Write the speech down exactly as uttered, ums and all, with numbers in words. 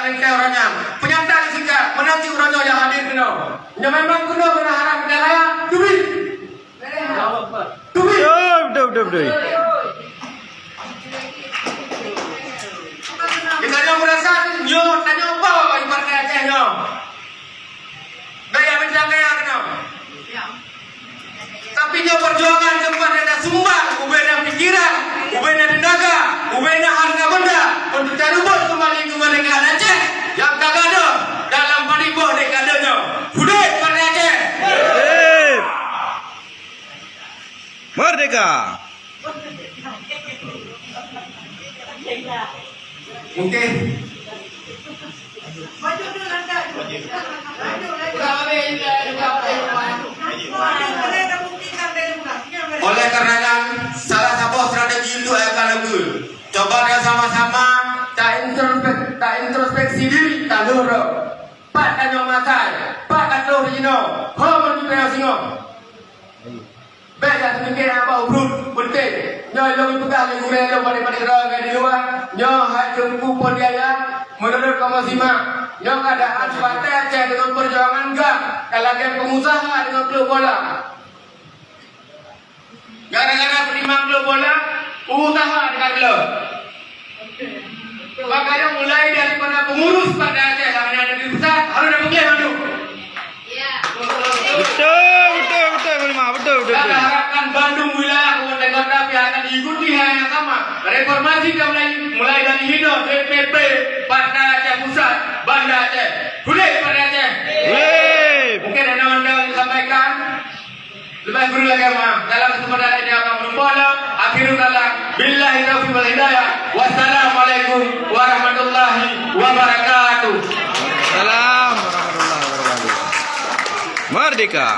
Hai uroe nyan, peunyata di singkat, meunan cit uroe nyoe nyang hadir keunoe. Nyang memang keunoe keuneuk harap geutanyoe, teubiet! Teubiet! Beutôi, beutôi, beutôi, beutôi. Geutanyoe meurasa nyoe, tanyoe po di Partai Aceh nyoe. Gaya meucang gaya keunoe. Tapi nyoe peujuangan teumpat na sumbang, ubena pikiran, ubena teunaga, ubena harta benda, untuk tarubot keumbali keumerdekaan Aceh nyang ka gadôh dalam padum boh dekade nyoe. Udép Partai Aceh! Udép! Merdeka! Mungkin. Oleh karena nyan, salah saboh strategi untuk ayah ka lagèe, coba dah sama-sama ta introspek-, ta introspeksi diri, ta lurok. Pat tanyoe masai, pat ka troh di jinoe, ho meunyoe singoh. Bèk jak seumiké haba ubrut, beutôi. Nyoe lôn peugah lé gurèe lôn padé-padé droe di luwa. Nyoe hai Teungku Pon Yahya, meunurot kamoe simak, nyoe keuadaan Partai Aceh deungon peujuangan GAM ka lagèe peungusaha deungon klub bola. Gara-gara peutimang klub bola, peungusaha deungon klub. Makanya mulai daripada pengurus Partai Aceh, karena ada di pusat, harus ada pengurus mandum. Betul, betul, betul, Panglima. Betul, betul, betul. Kita harapkan bandum wilayah kabupaten kota pihak akan diikuti hal yang sama. Reformasi kita mulai, mulai dari hino, D P P, Partai Aceh Pusat, Banda Aceh. Udép Partai Aceh. Udép. Mungkin ada yang disampaikan. Leubèh kureueng lagèe nyan, dalam kesempatan ini akan menumpuk lom. Akhirul kalam. Billahi taufiq wal hidayah. Wassalamualaikum warahmatullahi wabarakatuh. Salam warahmatullahi wabarakatuh. Merdeka!